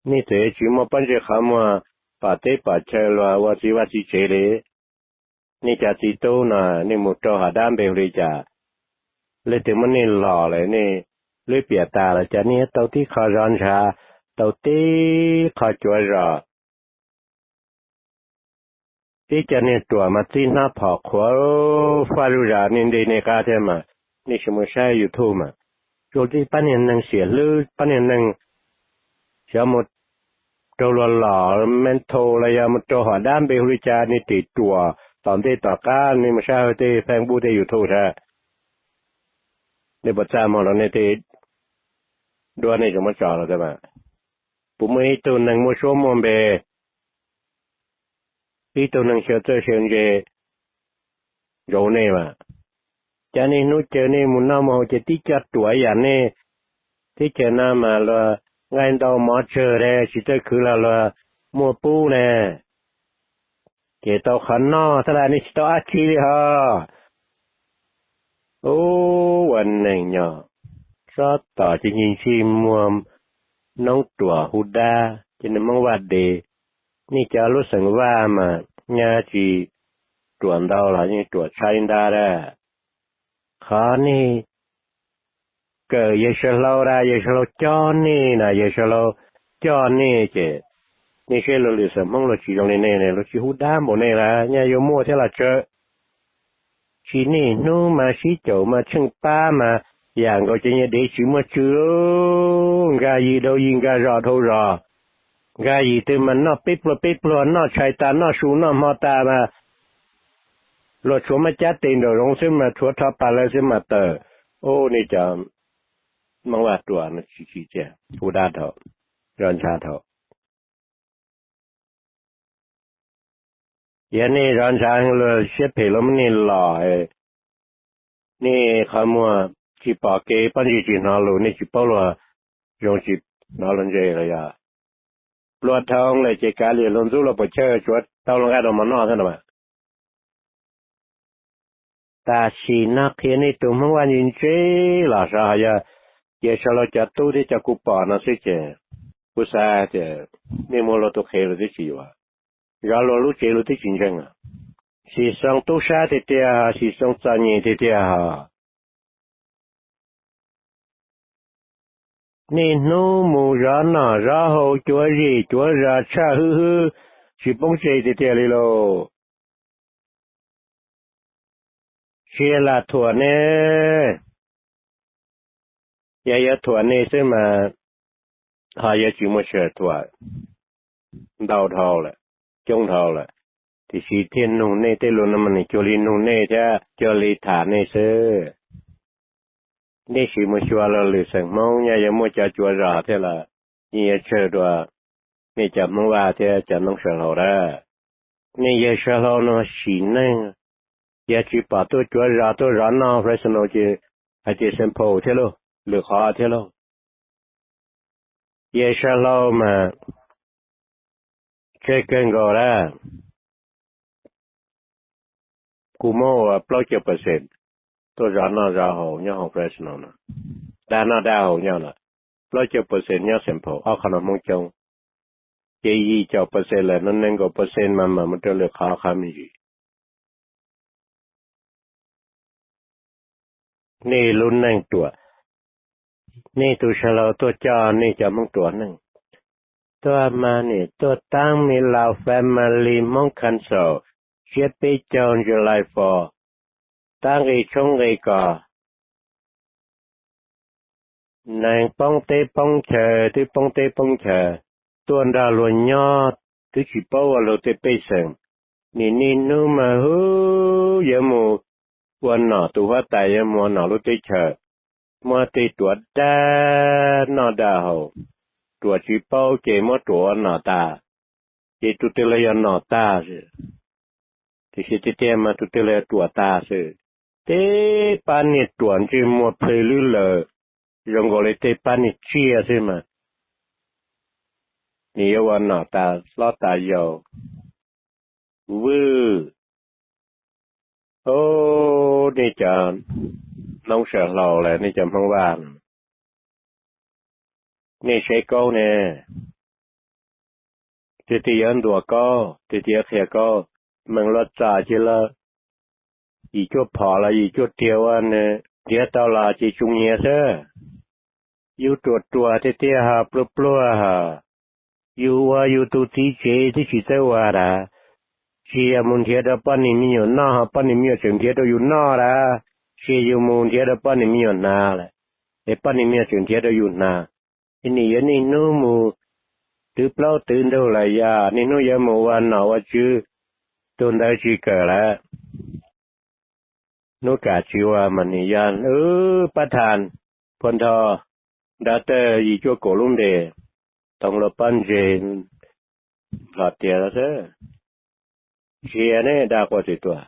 nej txawm yuav tsis muaj pob ntseg qhov muag pom teb pom chaw luag ua txiv vaj txiv tsev li. Nej cov txiv tub no, nej mus rau hauv dab npe hu li cas, leej twg muab nej los lawm, nej lwb piam tas lawm, cas nej yuav tau tib qho zov ntshav, tau tib qho cuav zos, tib cov niag ruam mas txib hnab phom qhuav faj zuj zos nej nte nej qab thiab mas nej sim mus saib YouTube mas, zoo li pab niag neeg xiam hlwb, pab niag neeg xyov mus rau luag los mental los yog mus rau hauv dab npe hu li cas, nej ris ruam tom ntej tom qab, nej mus saib hauv tej Facebook tej YouTube saib, nej puas txaj muag rau nej tej duab nej tseem muab tso los mas. Puas muaj ib tug neeg muaj suab muaj npe, ib tug neeg xyaw txawj xyaw ntse nrog nej mas, cas nej hnub caw nej mus noj mus haus ces tib co ruam ib yam nej. Teb chaws no mas luag nqaij ntau mov tsawg ne, tsis txawj khwv los luag muaj pub ne, ces tau qhov noj thiab las, nej tsis tau dab tsi li hos. Ub, ua neeg nyob, tsob tom ces ntsig ntsig muag, noob ruam hu dab ces niag Hmoob Vaj dev. Nej cov lub xeem Vaj mas nyaj tsis ruam ntau los yeej ruam tshaib ntab dab. Qhov nej kawm yawg Sawv Hlau dab, yawg Sawv Hlau coj nej na, yawg Sawv Hlau coj nej ces nej saib luag lwm xeem Hmoob luag tsis zoo li nej ne, luag tsis hu dab npaum nej las, nyaj yuav muaj thiab los tsawg. Tsis niaj hnub mas sib caum mas tsheej pab mas yam nkaus cov niag dev tsis muaj tswv, nkag yim dhau yim, nkag zos dhau zos, nkag yim twg mas noj peb pluag peb pluag, noj tshais tas noj su noj hmo tas mas luag tshuav maj cab tes nraum zoov xwb mas tshuav rho pas lawv xwb mas tawm. Ub, nej cov Hmoob Vaj ruam no tsis tsim txiaj, hu dab dhau, zov ntshav dhau. Yog nej zov ntshav heev luag siab phem luag muab nej los, nej qhov muag tsis pom kev, pob ntseg tsis hnov lus, nej tsis paub luag zoo tsis hnov luag ntse los yog pluag dhau lawm ces kav liam luag ntxub luag puas chawj, tsuav tau luag nqaij rau mov noj thiab no mas. Tam sim no qhia nej tus Hmoob Vaj ntse ntse los sav, yog yawg Sawv Hlau cov tub thiab cov kuv pom no xwb ces kuv xav tias nej muaj luag tus qhev luag twb tsis yuav, zov luag lub tsev luag twb tsis ntseeg. Sim Xoo tub sab tiag tiag, Sim Xoo txom nyem tiag tiag hos. Niaj hnub mus zov noj zov haus, cuav zim cuav zos, tshaj hwb hwb, tsis poob tse tiag tiag li lauj. Tsis yog lam thuam nej, yog yuav thuam nej xwb mas ho yuav tsis muaj sij hawm thuam ntau dhau lawm, coob dhau lawm, tiam sis thiaj nug nej tej lus no mas nws cuag li nug nej thiab cuag li tham nej xwb. Nej sim mus xyuas luag lwm xeem Hmoob, nyaj yuav muaj cov cuav zos thiab los yeej yuav tsawg dua nej cov Hmoob Vaj thiab cov noob Sawv Hlau dab. Nej yawg Sawv Hlau no sim neej, yog tsis pom tuaj cuav zos tuaj zov noj Fresno ces hais tias Saint Paul thiab lauj, lwm qhov thiab lauj. Yawg Sawv Hlau mas tsawg kawg nkaus dab. Kuv muab ua plaub caug percent tuaj zov noj zov haus nyob hauv Fresno no, dag noj dag haus nyob lawm, plaub caug percent nyob Saint Paul, ob qhov no Hmoob coob. Ces yim caum percent lawm no nees nkaum percent mas mam mus rau lwm qhov qhov me ntsis. nej lub neej ruam, nej tus sawv laus tuaj coj nej cov Hmoob ruam neej. Tuaj mas nim tuaj taab me laus family Hmoob council, siab peb caug July four, taab nqi tshoob nqi kos, neeg poob teb poob chaw, twb poob teb poob chaw, tuaj nrog luag nyob, twb tsis paub ua luag tej pej xeem. Nim niaj hnub mas hu, yuav mus ua nom, tus huab tais yuav mus ua nom lub teb chaws, muab tej ruam dag noj dag haus, ruam tsis paub ces muab ruam ua nom tas, ces tus twg los yog nom tag. Tiam sis tiag tiag mas tus twg los yog ruam tag xwb. Tej pab niag ruam ntsej muag plhws lwb lawm, zoo nkaus li tej pab niag tsiaj xwb mas, nws yuav ua nom tas hlob tas yau. Vwj, o, nej cov noob saw hlau las, nej cov Hmoob Vaj, nej saib Kaub ne, tiag tiag yuav ntuas Kaub, tiag tiag yuav qhia Kaub, meem los txom ces los yim cuaj phom los yim cuaj riag ua nws nrhiav tau los ces tsuas nyiav xwb. Yus ruam ruam tiag tiag ho pluag pluag ho, yus ua yus tus txiv tsev twb tsis txawj ua tas, tsis yog mus nrhiav rau poj niam me nyuam noj ho poj niam me nyuam tseem nrhiav rau yus noj tas, tsis yog yus mus nrhiav rau poj niam me nyuam hnav lawm, es poj niam me nyuam tseem nrhiav rau yus hnav. Es nim yuav niaj hnub mus twv plaub twv ntug lawm, yog niaj hnub yuav mus ua nom ua tswv, tus ntawd tsis kawm lawm. Hnub kam tsis ua mas nim yog pab thas, phua nthos, nrad tawg yim cuaj kaum lub ntes, toov luag pob ntseg los tiag xwb. Tsis yog nej dag quas txim tuam.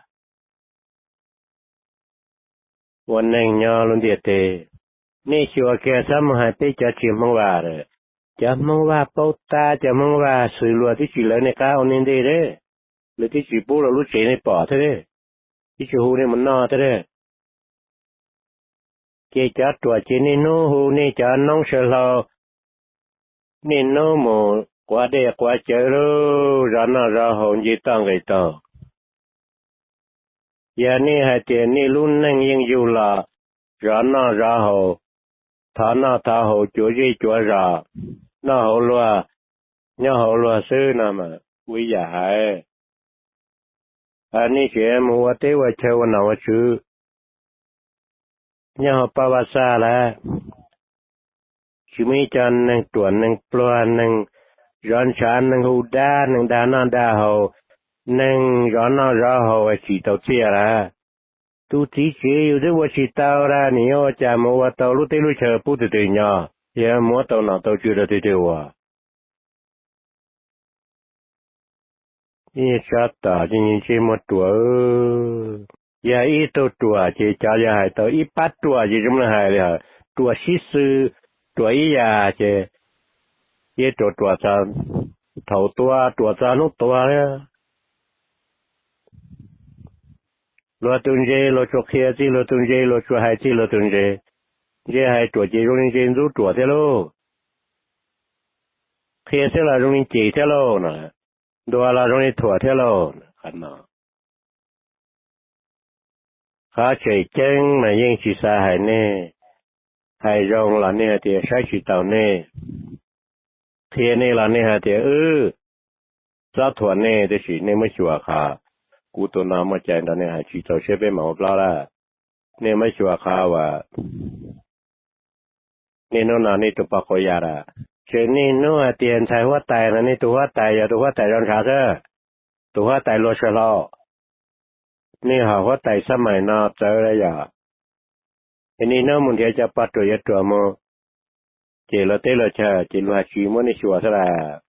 Ua neeg nyob lub ntiaj teb, nej xyuas kiag txhob mus hais peb cov tsis Hmoob Vaj lawm. Cov Hmoob Vaj paub tab, cov Hmoob Vaj xws luag twb tsis lawv nej qab ua nej ntej thiab, lawv twb tsis pub rau lub tsev nej pom thiab, twb tsis hu nej mus noj thiab. Ces cov ruam ces niaj hnub hu nej cov noob saw hlau, niaj hnub mus quav dej quav cawv lub zov noj zov haus nce toj nqis taug. Yog nej hais tias nej lub neej yeej yug los zov noj zov haus, thov noj thov haus, cuav zej cuav zos, noj hauv luag, nyob hauv luag xwb no mas ua ib yam hais. Nej tseem mus ua teb ua chaw ua nom ua tswv nyob hauv pab vaj xaj lawm. Tsis muaj ib co neeg ruam neeg pluag, neeg zov ntshav, neeg hu dab, neeg dag noj dag haus, neeg zov noj zov haus tsis tau txiaj lawm. Tus txiv tsev yus twb ua tsis tau lawm, nws yuav ua cas mus ua tau lub teb lub chaw pub tus twg nyob, yuav muab tau nom tau tswv rau tus twg ua? Ib tsob tom ces ntsej muag ruam. Yog ib tug ruam ces cov yog hais tau ib pab ruam ces zoo li hais li, ruam sib xws, ruam ib yam ces yeej ruam ruam txog thaum tuag, ruam txog hnub tuag li. Luag tus ntse luag tsuas qhia txij luag tus ntse, luag tsuas hais txij luag tus ntse. Ntse hais ruam ces zoo li ntse ntxub ruam thiab lauj. Qhia xwb los zoo li cem thiab lauj no, ntuas los zoo li thuam thiab lauj. Qhov tseem ceeb mas yeej tsis xav hais nej, hais zoo los nej hais tias saib tsis taus nej, qhia nej los nej hais tias wb txob thuam nej, tiam sis nej muab xyuas qhov kuv tus no muaj cai nrog nej hais tsis txaus siab peb mam ua plaub lawm. Nej muab xyuas qhov uas niaj hnub no nej tus poj quav ya lawm, tseem niaj hnub hais tias ntxhais huab tais no, nej tus huab tais yog tus huab tais zov ntshav xwb, tus huab tais luag saw hlau. Nej hom huab tais xab mais no txawv lawm yom. Es niaj hnub mus nrhiav cov poj ruam yuav ruam mus, ces luag teb luag chaw ces luag hais tsis muab nej xyuas xwb lawm.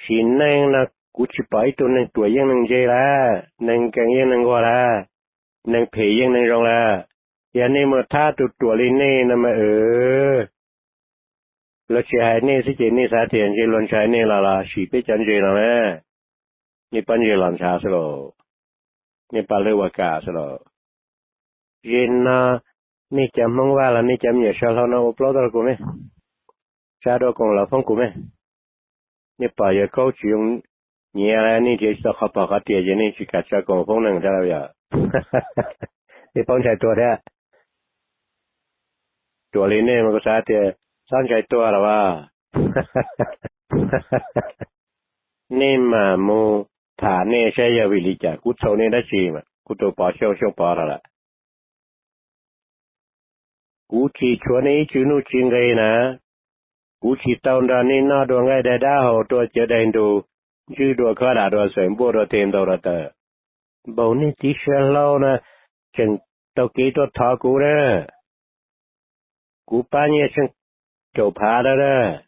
Sim neej no kuv tsis pom ib tug neeg ruam yeej neeg ntse lawm, neeg nkees yeej neeg nquag lawm, neeg phem yeej neeg zoo lawm. Yog nej mus thab tus ruam li nej no mas, luag tsis hais nej xwb ces nej xav tias ntshe luag ntshai nej los los sim peb cov ntse los na. Nej pob ntseg los ntshav xwb lauj, nej paj hlwb ua kam xwb lauj. Zim no nej cov Hmoob Vaj los nej cov me nyuam saw hlau no ua plaub tau rau kuv me, tsa rau koom los foob kuv me. Nej pom yawg Kaub tsis zoo nyiav, nej nrhiav tsis tau qhov pog qhov tias ces nej tsis kam tsa koom foob neeg thiab lawm yom. Nej paub ntshai tuag thiab. Ruam li nej mas kuv xav tias txhob ntshai tuag los as. Nej mam mus tham nej saib yog vim li cas, kuv txhaum nej dab tsi mas kuv tus Pov Xyooj, Xyooj Pov no lawm. Kuv tsis tshuav nej ib txwm nuj tsis nqi na. Kuv tsis tau nrog nej noj dua nqaij daig dab haus, dua cawv daig ntug, ntswj dua khob dam, dua xeem npuaj, dua teg ntau dua taw. Npaum nej txiv sawv hlau no tseem taug kev tuaj thov kuv na. Kuv pab nyiaj tsheej caum phav dab dab,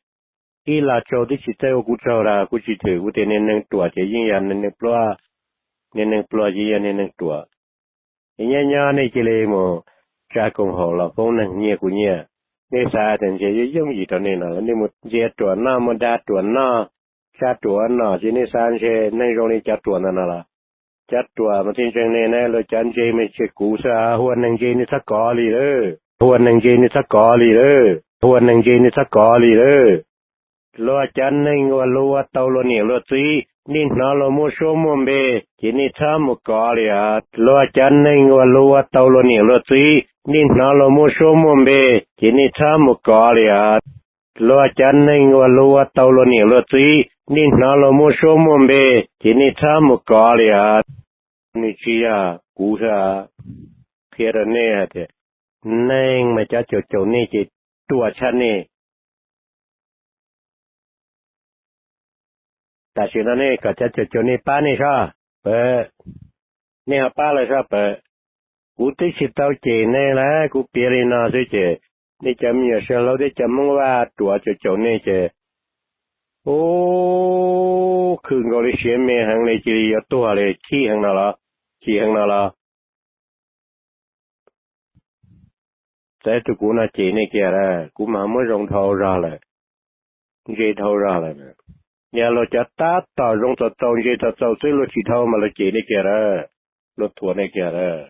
ib los tsaug twb tsis txawj ua kuv tsaug los kuv tsis thwm. Kuv tias niag neeg ruam ces yeej yog niag neeg pluag, niag neeg pluag ces yog niag neeg ruam. Es nyob nyob nej cia li mus tsa koom haum los foob neeg nyiag kuv nyiaj. Nej xav tias ntshe yooj yooj yim rau nej no los nej mus ntxias ruam noj, mus dag ruam noj, tsa ruam ua nom ces nej xav ntshe neeg zoo li cov ruam ntawd no los. Cov ruam mas thiaj ntseeg nej na, luag cov ntse mas tseg kuv xwb. Hu ua neeg ntse nej txhob kov li lawm, hu ua neeg ntse nej txhob kov li lawm, hu ua neeg ntse nej txhob kov li lawm. Luag cov neeg uas luag ua tau luag niam luag txiv, nej hnov luag muaj suab muaj npe ces nej txhob mus kov li os. Luag cov neeg uas luag ua tau luag niam luag txiv, nej hnov luag muaj suab muaj npe ces nej txhob mus kov li os. Luag cov neeg uas luag ua tau luag niam luag txiv, nej hnov luag muaj suab muaj npe ces nej txhob mus kov li os. Nws tsis yog kuv xwb, qhia rau nej hais tias neeg mas cov caum caum nej ces ruam tshaj nej. Tam sim no nej kom cov caum caum nej pab nej soj pawv, nej ho pab lawv soj pawv. Kuv twb tsis tau cem nej lawm, kuv piav li no xwb ces nej cov me nyuam sawv hlau thiab cov Hmoob Vaj ruam caum caum nej ces, ub, khwm nkaus li siav me heev li, cia li yuav tuag li, chim heev no los, chim heev no los. Txawm tus kuv no cem nej kiag lawm, kuv mas muab zoo dhau zog lawm, ntse dhau zog lawm. Yog luag cov tab tom zoo txaus txaus, ntse txaus txaus xwb luag tsis dhau mas luag cem nej kiag lawm, luag thuam nej kiag lawm.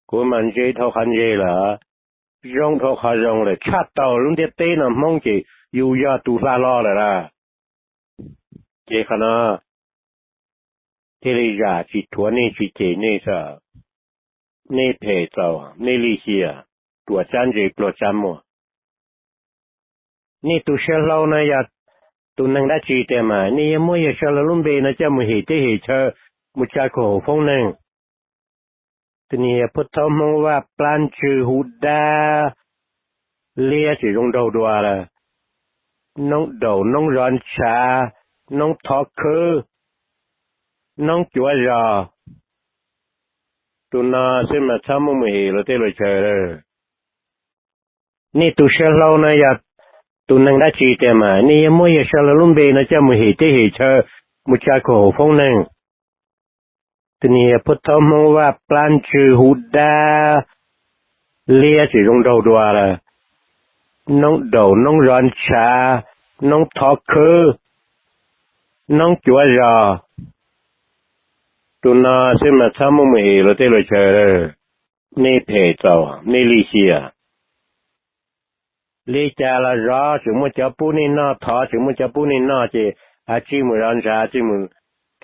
Kuv mas ntse dhau qhov ntse lawm, zoo dhau qhov zoo lawm, tshaj tau lub ntiaj teb no Hmoob ces yus yog tus hla hlo lawm lauj. Ces qhov no thiaj li zam tsis rhuav nej tsis cem nej xwb. Nej phem txaus, nej lim hiam, ruam tsab ntse pluag tsab muag. Nej tus sawv hlau no yog tus neeg dab tsi tiag mas nej yuav muab yawg sawv hlau lub npe no coj mus hem teb hem chaw, mus tsa koom haum foob neeg. Tus niag yog phuj thaub Hmoob Vaj plab ntswg hu dab liab tseem zoo nraug dua lawm. Noob daum, noob zov ntshav, noob thov khwb, noob cuav zos. Tus no xwb mas txhob muab mus hem luag teb luag chaw lawm. Nej tus sawv hlau no yog tus neeg dab tsi tiag mas nej yuav muab yawg sawv hlau lub npe no coj mus hem teb hem chaw, mus tsa koom haum foob neeg. Tus niag yog phuj thaub Hmoob Vaj plab ntswg hu dab liab tseem zoo nraug dua lawm. Noob daum, noob zov ntshav, noob thov khwb, noob cuav zos. Tus no xwb mas txhob muab mus hem luag teb luag chaw lawm. Nej phem txaus, nej lim hiam. Li cas los zov tseem muaj cov pub nej noj, thov tseem muaj cov pub nej noj, ces a tsij mus zov ntshav, tsij mus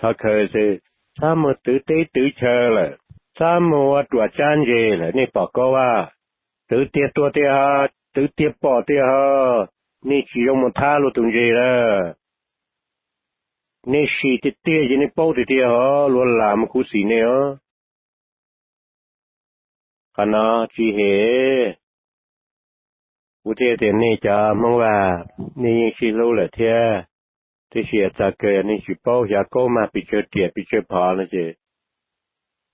thov khwb xwb. Txhob mus twv teb twv chaw lawm, txhob mus ua ruam tsab ntse lawm, nej pom Kaub Vaj. Twv tiag tuag tiag ho, twv tiag pom tiag ho. Nej tsis zoo mus thab luag tus ntse lawm. Nej sim tiag tiag ces nej paub tiag tiag ho, luag lam mus khuv xim nej os. Qhov no tsis hem. Kuv thiaj tias nej cov Hmoob Vaj, nej yeej sib hlub lawm thiab, tiam sis txog kawg nej tsis paub xyov Kaub mag pes tsawg riam pes tsawg phov no ces,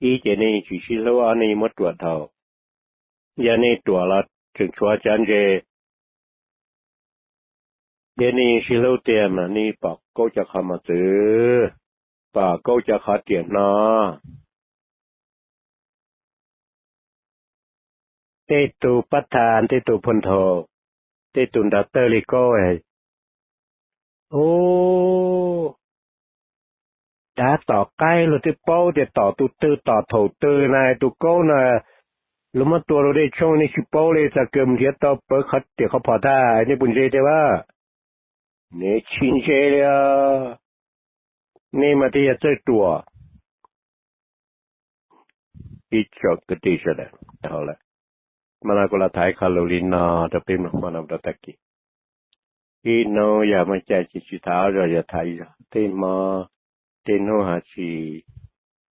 ib ces nej yeej tsis sib hlub, ob nej yeej muab ruam dhau. Yog nej ruam los tseem tshuav tsab ntse, thiab nej yeej sib hlub tiag mas nej pom Kaub cov qhov mos txwv, pom Kaub cov qhov riam hno. Tej tus pab tha, tej tus phu nthaus, tej tus nrog tawg li Kaub, ub, dav tom qaib luag twb paub tias tom tus twg tom thaum twg na, tus Kaub na, luag muab tua rau dej tshooj nej tsis paub li, txog kawg mus nrhiav tau pawv qhov riam qhov phom tag, nej puas ntse tiag a? Nej tsis ntse li os. Nej mas thiaj yog txawj ruam. ib tsoom kwv tij sawv daws. Hauv lawm, hmo no kuv los tham ib qho lus li no rau peb mloog hmo no rau tag kis. Ib hnub yog muaj caij ces tsis tham ob zaug, yog tham ib zaug. Tej hmo, tej hnub ho tsis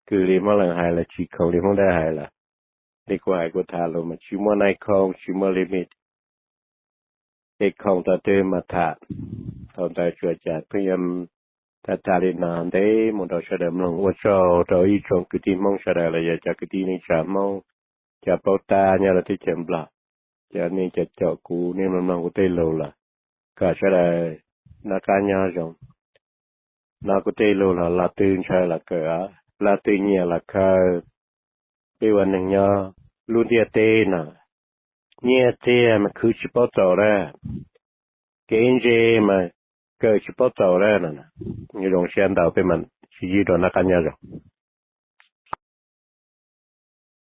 kws li Hmoob Leeg hais los tsis khoom li Hmoob Dawb hais lawm. Li kuv hais kuv tham lus mas tsis muaj nai khoo, tsis muaj limit. Tej khoom tau twg mas tham. Thaum ntawd tsuas cas pheej yuav tham tham li no ntev mus rau sawv daws mloog. Ua tsaug rau ib tsoom kwv tij Hmoob sawv daws los yog cov kwv tij neej tsa Hmoob, cov paub tab nyob rau teb chaws Nplog, cov nej cov caum kuv, nej mloog mloog kuv tej lus lawm, kom sawv daws noj qab nyob zoo. No kuv tej lus los, los twg ntshaw los kawm, los twg nyiam los khaws. Peb ua neeg nyob lub ntiaj teb no, nyiaj txiag mas khwv tsis paub txaus dab, kev ntse mas kawm tsis paub txaus dab no. Zoo siab ntau, peb mam sib ntsib dua, noj qab nyob zoo.